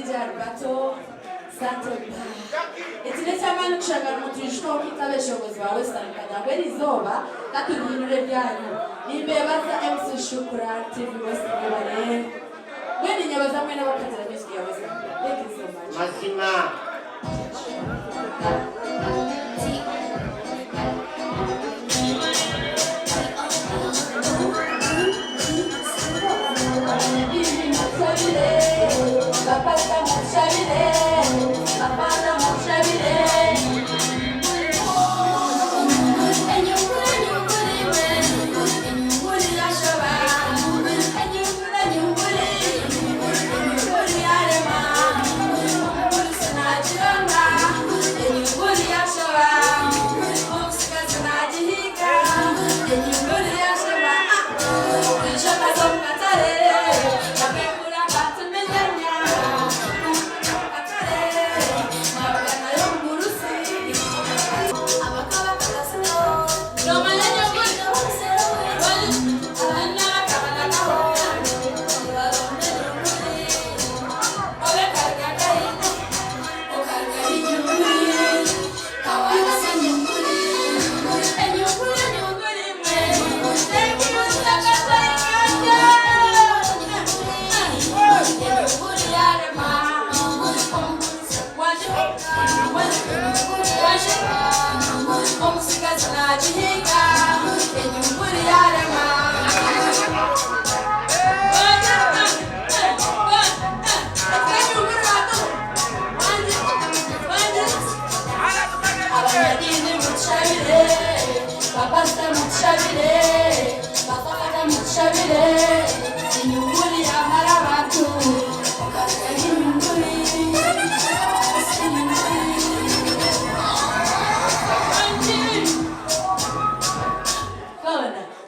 DJ Alberto, Sante Bar. Eki n'eky'amaani kushanga nimutwijukaho nk'itwe abeshongozi ba Western Kanya ngu erizooba ka turihindure ebyanyu. Nimbebaza MC Shukra, TV West mwebare. Mbwenu ninyebaza mwena abakagira music ya Western. Thank you so much. Mazima.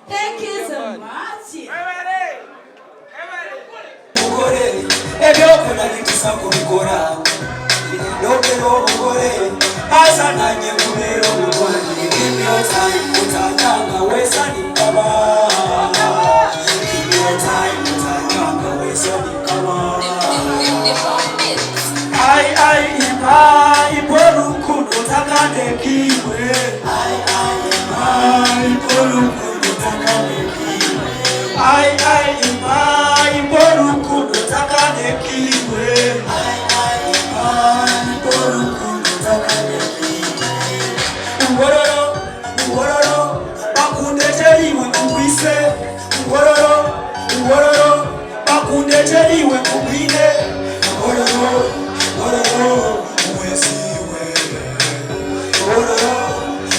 Thank you so much. Omugore ebyokona nitusa kubikora ndokera omugore haza nanye kubeera omugore. Give me your time, utanyanga wesa nikaba. Give me your time, utanyanga wesa nikaba. Ai ai ipa ipo rukundo takandekiwe. Ai ai ipa ipo rukundo takandekiwe. Ai ai ipa ipo rukundo takandekiwe. Ai ai ipa ipo rukundo takandekiwe. Ngororo ngororo bakundete iwe kugwise. Ngororo ngororo bakundete iwe kugwine. Ngororo ngororo wesiwe. Ngororo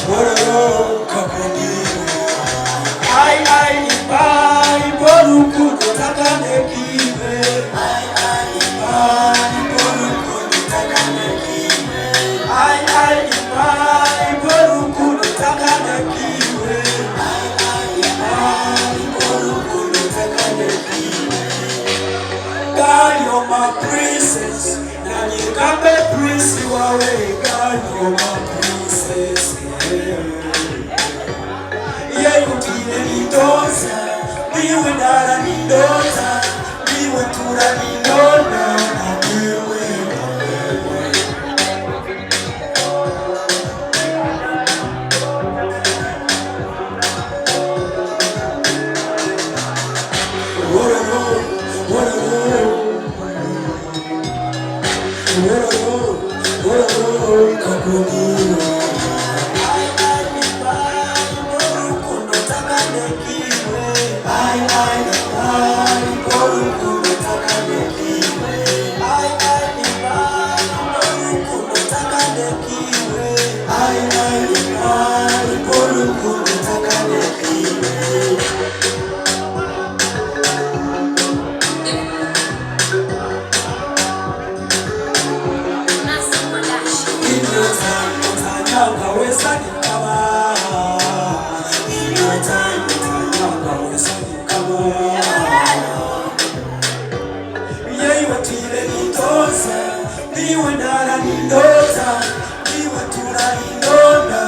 ngororo kakundiwe. Ai ai ipa ipo rukundo takandekiwe. Ai ai ipa ipo rukundo takandekiwe. Ai ai ipa ipo rukundo takandekiwe. Ai ai ipa ipo rukundo takandekiwe. Girl, you're my princess. Nanyikambe prince wawe. Girl, you're my princess. Yeah. Yeyutire nindoza, niwe ndara nindoza, niwe tura nindona, niwe wewe. Wororo, wororo, wororo, wororo, kakundiwe. Ai, ai, ai, orukundo takandekiwe. Ai, ai, ai, orukundo takandekiwe. Ai, ai, ai, orukundo takandekiwe. Ai, ai, ai, orukundo takandekiwe. Utanyanga wesa nikaba. Utanyanga wesa nikaba. Yeyiwatire nindoza, niwe ndara nindoza, niwe tura nindona.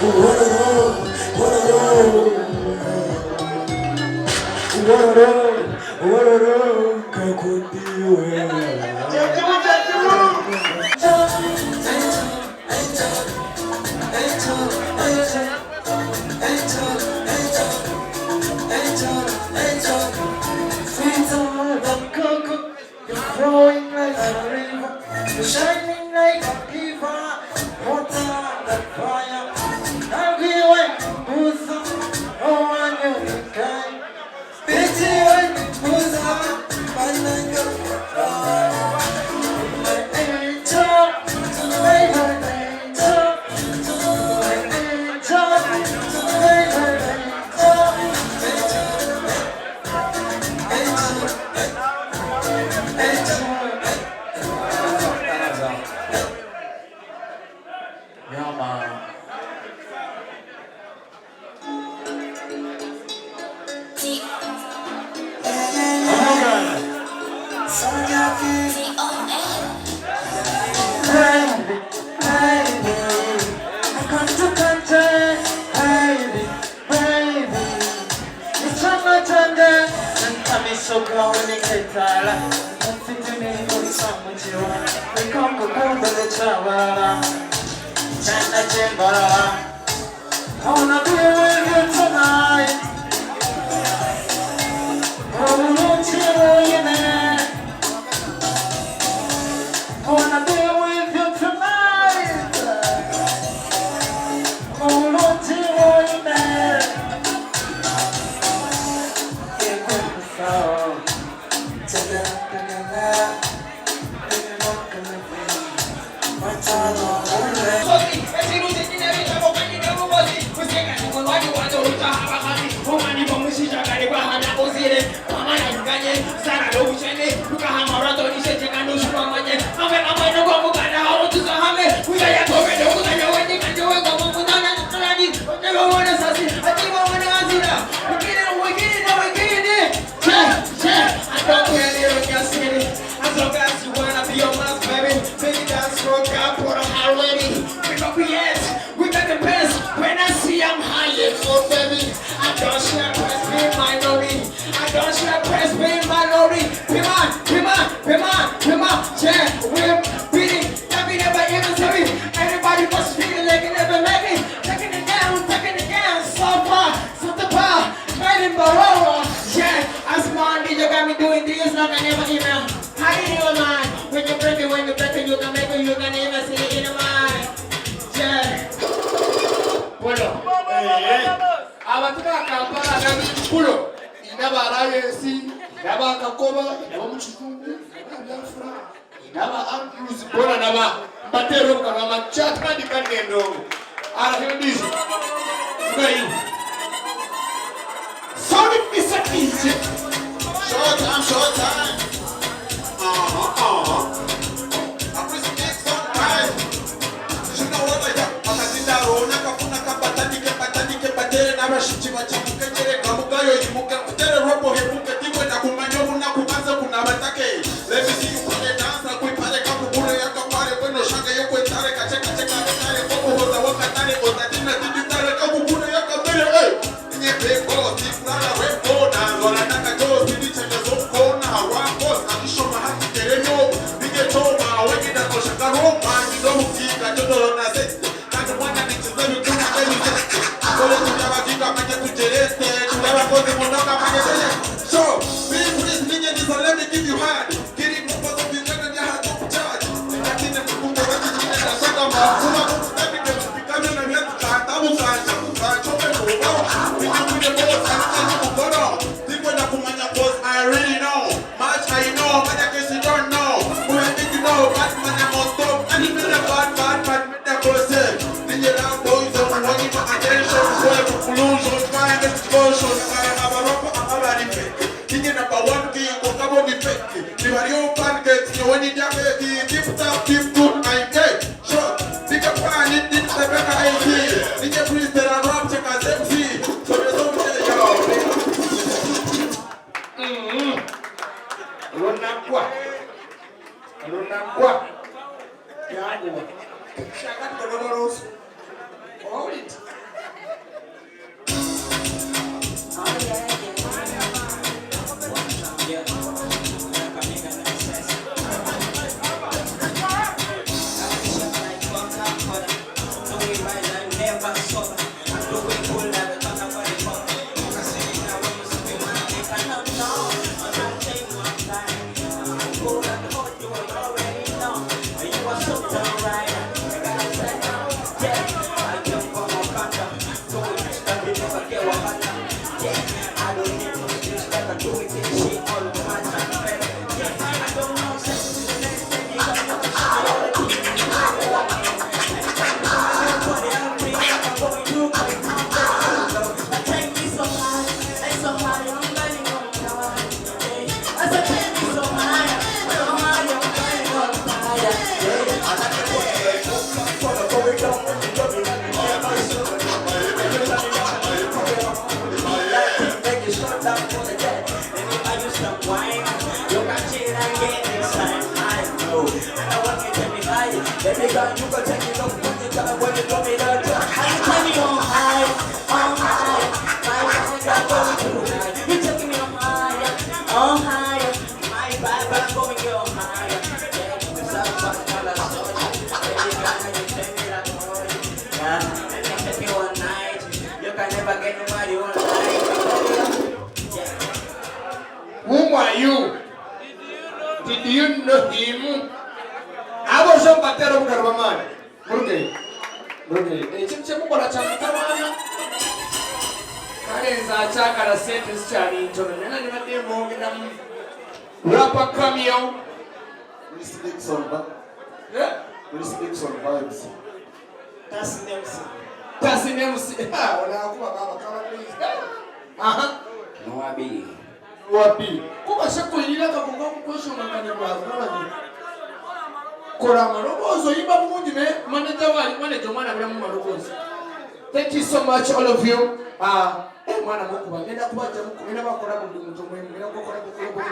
Wororo, wororo, wororo, wororo, nkakunda iwe. Abantu ba Kampala n'ab'Ebikulo n'aba Alliance n'aba Kakoba n'ab'omu Kijungu n'aba Biafra n'aba Andrews boona naba mbateera obugaro amakyatandika n'endongo arahindizo ngayi sound Mr. DJ. Short time, short time. Uh-huh. I press next on time. You know what I got? Akazindaro, nakafuna kabatandike, batandike, batere n'abashitsi bakimuke, nyereka mugayo yimuke, utere robo hemuke, tiwe nakumanya obunaku banze kunabatake. Let me see you put it dance, kwipare kakubure yakapare, bueno shanga yokwetare, kache kache kare kare, kokuhoza wakatare, otatina tititare, kakubure yakabere, hey! Nyepeko, tikulala wembo, nangora nakajo, tidicheke zokona, wako, sakishoma hati tereno, nigechoma, wegida koshaka roma, nidohukika, jodoro na sete, kandi mwana nichize bikuna kemize, akole tubyabagika manye tujereste, tulabakozi munoka manye tuje. So, be free, ninye nisa, let me give you hand. Kiri mpozo bingana ni hatu charge. Nikatine mkungo wati chine na soka mafuma, mkutani ke mpikame na vyetu katabu kanja kukancho pe mubao. Ninye mwine mbo sanita ni mkono. Tikwe na kumanya cause I really know. Much I know, manya kesi don't know. Muhe think you know, bad man I'm on top. And if you're bad, bad, bad, me the process. Ninye la boys on one you attention. Boy, conclusion, find explosion. Abaropo, abarife. Ninye number one king, okabo ni fake. Ni vario pancakes, ni weni diabeti. Keep up, keep good, I'm gay. Short, pick up pan, it did the better AC. Ninye please, there are rap check as MC. So there's no yo. Lunagwa. Lunagwa. Yanguwa. Shakati kolololoso. Owulidde? Whom are you? Did you know him? Abo zo mbatera obugaro bw'amaani. Murugeyo. Murugeyo. Ekintu kyemukora kya mutawaana. Kale nze akyagala sente zikyali ntono naye nandibadde mbongeramu. Rapper Cameo. Chris Dixon, Eh? Chris Dixon vibes. Tasi MC. Ha, ono akuba baaba kaba please. Aha. Nowabi. Wabi. Kuba sekuyirira kakonga kukweshonganganya bwazalanye. Kola amaloboozi oyimba bulungi naye manager waali manager omwana abiramu maloboozi. Thank you so much all of you. Ah, eh, mwana mukuba ngenda kubajja ngenda bakola buli muntu omulimu ngenda kubakola bukola.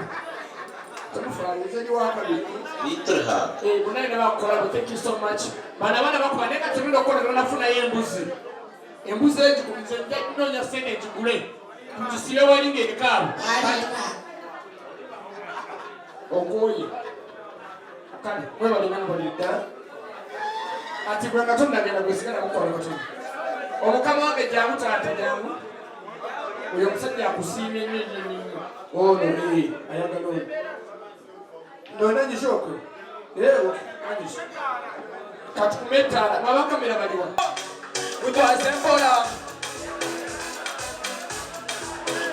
Temufaayo nze ndi wakabiri. Litrha. Eh, bonna ngenda bakukola bu thank you so much. Bano abaana bakuba naye kati tugenda okukola tunafunayo embuzi. Embuzi egikumize nja kunoonya ssente ngigule. Tugisibe wali ng'erikaabo. Okooye. Kale mwebale nnyo mubalire ddala. Ati gwe nga tonnagenda gwe sigala kukola katono. Omukama wange jangu taata jangu. Oyo omusajja akusiimye nnyo nnyo nnyo nnyo. Ono ee ayagala ono. Nonanyisha okwe. Ee okay, anyisha. Katukume ettaala mwaba kamera baliwa. Mutwaze mpola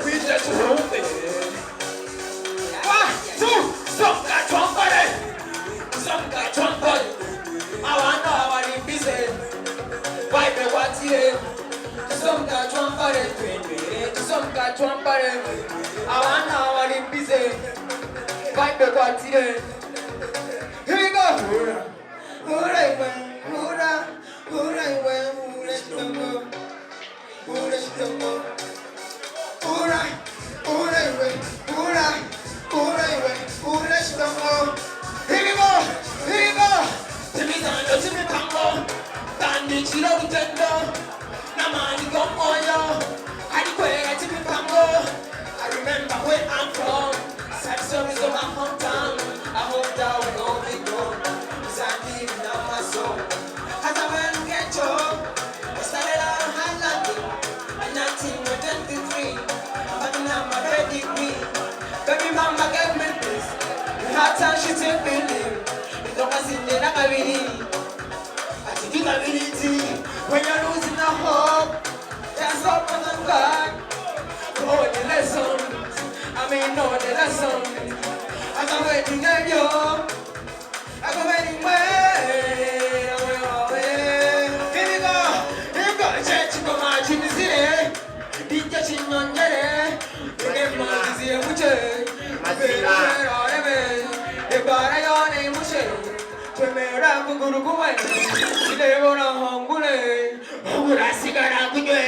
twije tuhumbe. One, two, songa twambale, songa twambale. Abaana balimbize vibe kwatire, songa twambale twendere, songa twambale. Abaana balimbize vibe kwatire. Here we go. Hura, hura, hura, hura, hura, hura, hura, hura, hura, hura, hura, hura, hura. Here we go, here we go. Timizando timipango, tandikira olugendo n'amaanyi g'omwoyo alikwera timipango. I remember where I'm from, sad stories of my hometown. I hope that we all be gone. Zandiri n'amaso. As I went ghetto, I started out highlanding. In 1923, but now my pedigree. Baby mama gave me this. Hard time she didn't believe. Itoka kabiri. Ati ability. When you're losing the hope, just open the God. Oh, the lessons. I mean, know the lessons. I can wait to get you. I can wait way, away, away. Here we go. Here we go. Church, come on, Jimmy Dijja kinyongere emanziye muche ebara yone muche twemera kuguru kumwe sinebona hongule ogurasigara kunywe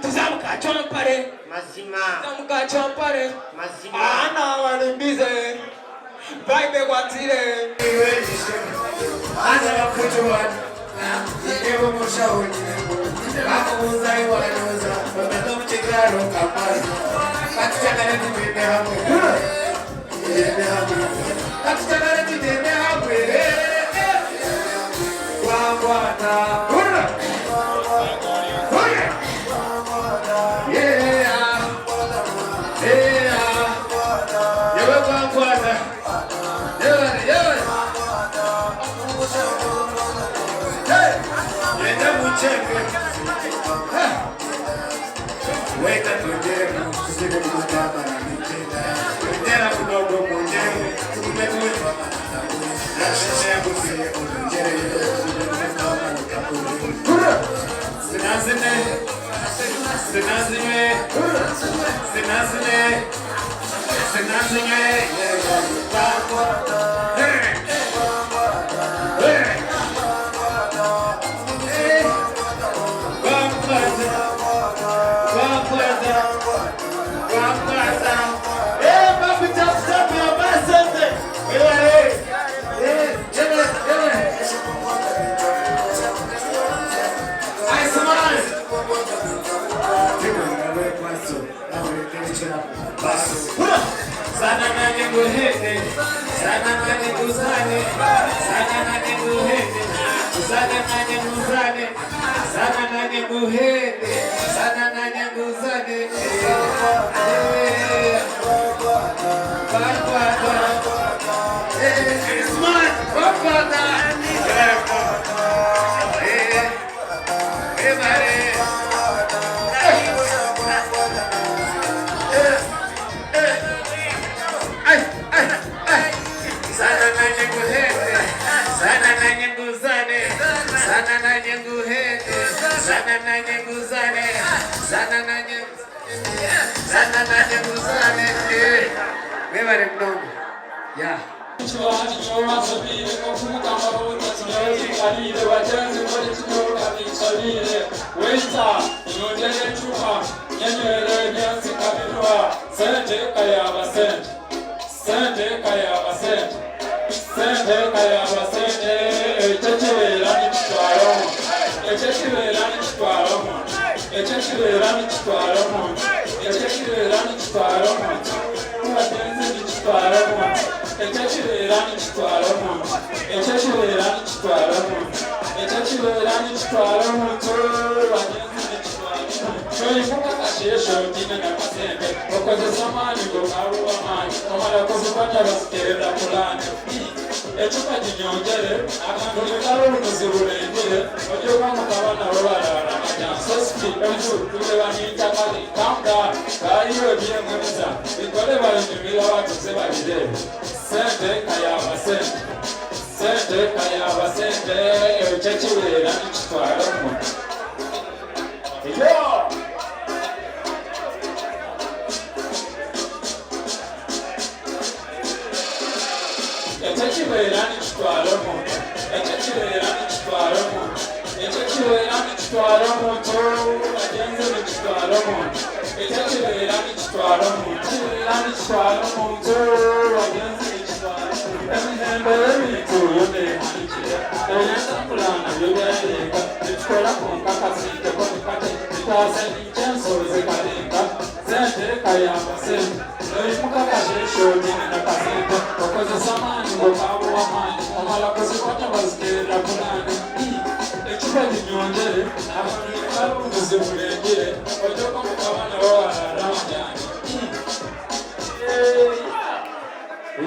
tuzamuka chompare Mazima. tuzamuka chompare Mazima. ana balimbize vibe kwatire. Aza bakujuwana yebo mushauri bakubuza iwanuza bameze mu kigaaro kamazi katukyagale tugende hamwe tugende hamwe katukyagale tugende hamwe wangwana hurra hurra yeah yeah yewe wangwana yewe yewe. Hey! Yenda mucheke. Weka tujere tusike kutama na mitenda. Twendera kudogo mwenyewe tukume tuwe Rashishe kusiye unjere tukume tuwe Sinazine Sinazine Sinazine Sinazine. Hey! Hey! Hey! Gwamkwata, gwamkwata, gwamkwata. Eh, papi, tap, tap, ya basete. Eh, eh, eh, eh, eh. Terekera Basi Zana nanye nguhende Zana nanye nguzane Zana nanye nguhende Zana nanye nguzane Zana nanye nguhende Zana nanye nguzane Webale munonga. Yeah. Ekyekibeera nikitwara omuntu, ekyekibeera nikitwara omuntu, ekyekibeera nikitwara omuntu, bagyenzi nikitwara omuntu. Oyimuka akasheeshe otiine n'akasente, okozesa amaani go garuba amaani, omara kuzikwata baziterera pulaani. Ecupa ginyongyere, akantu nikari obunuzi burengire, oryoka mukaba nabo barara amajanja. Sosiki, enju, tureba nintakari, calm down, bariyo ebyemwemiza, bikore babinyumira batuze babirebe. Sente kayaba sente, sente kayaba sente, ekyo kibeera nikitwara omuntu. Yo! Ekyo kibeera nikitwara omuntu, ekyo kibeera nikitwara omuntu, ekyo kibeera nikitwara omuntu, bagyenzi nikitwara omuntu, ekyo kibeera nikitwara omuntu, kibeera nikitwara omuntu, bagyenzi nikitwara omuntu. Emihendo y'ebintu yo neehanikire, ebyentabulana byo byarenga, nitukora kwonka akasente ko nikakye, nitaase ninkyenso zikarenga, sente kayamba sente. Oyimuka akasheeshe otiine n'akasente, okozesa amaani go kabuwa amaani, omara kuzikwata baziterera pulaani. Ecupa ginyongyere, abantu nikari obunuzi burengire, oryoka mukaba nabo barara amajani.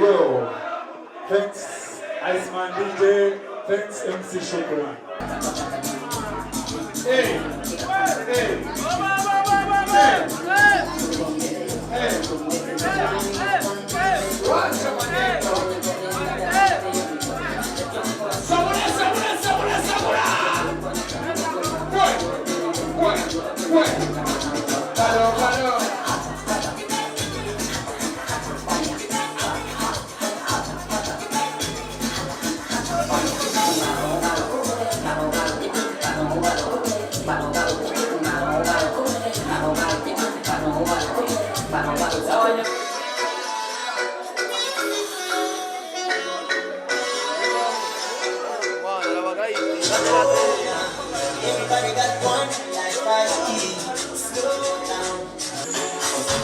Yo, thanks Iceman DJ, thanks MC Shukran. Hey, hey, hey, hey. Wacha maneno. Sabura, sabura, sabura, sabura. Kwe, kwe, kwe. Kalo, kalo. Everybody got one life I see. Slow down.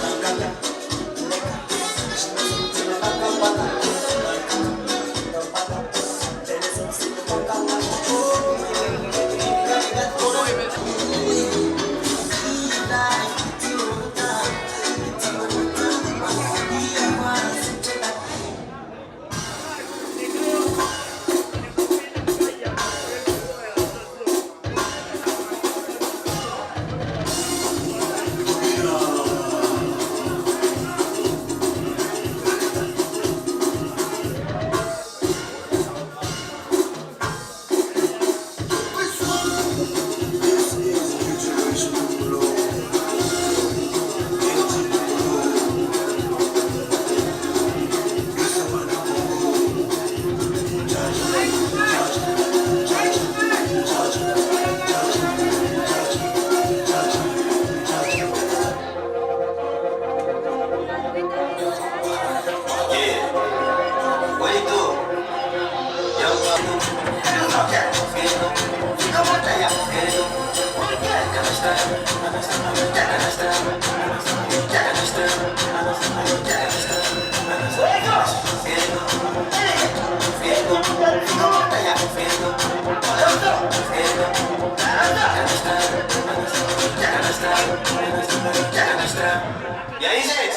E aí, gente?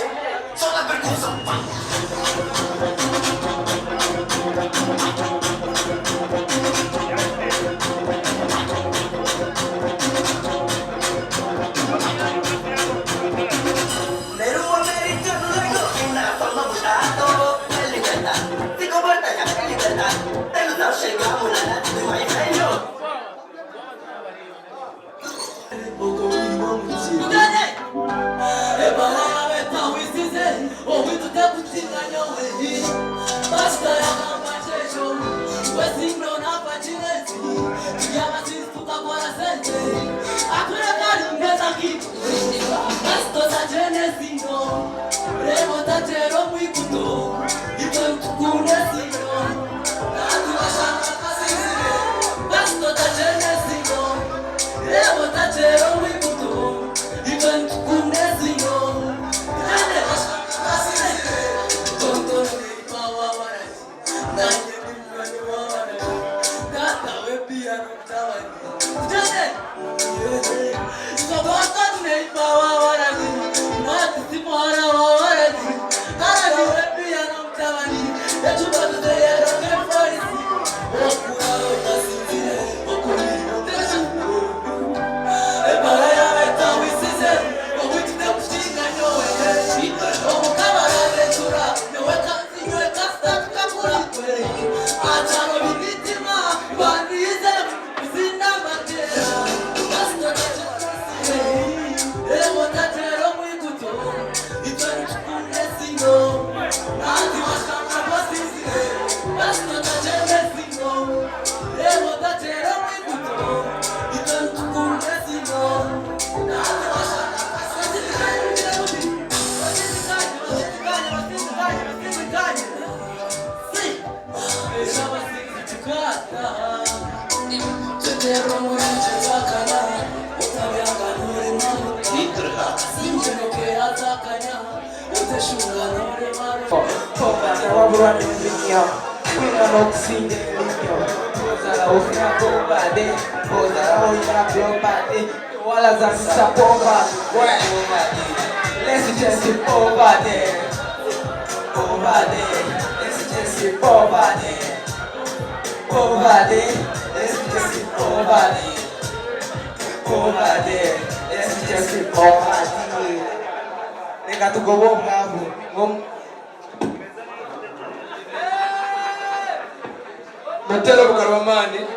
Só na percussão. Mutera obugaro bw'amaani.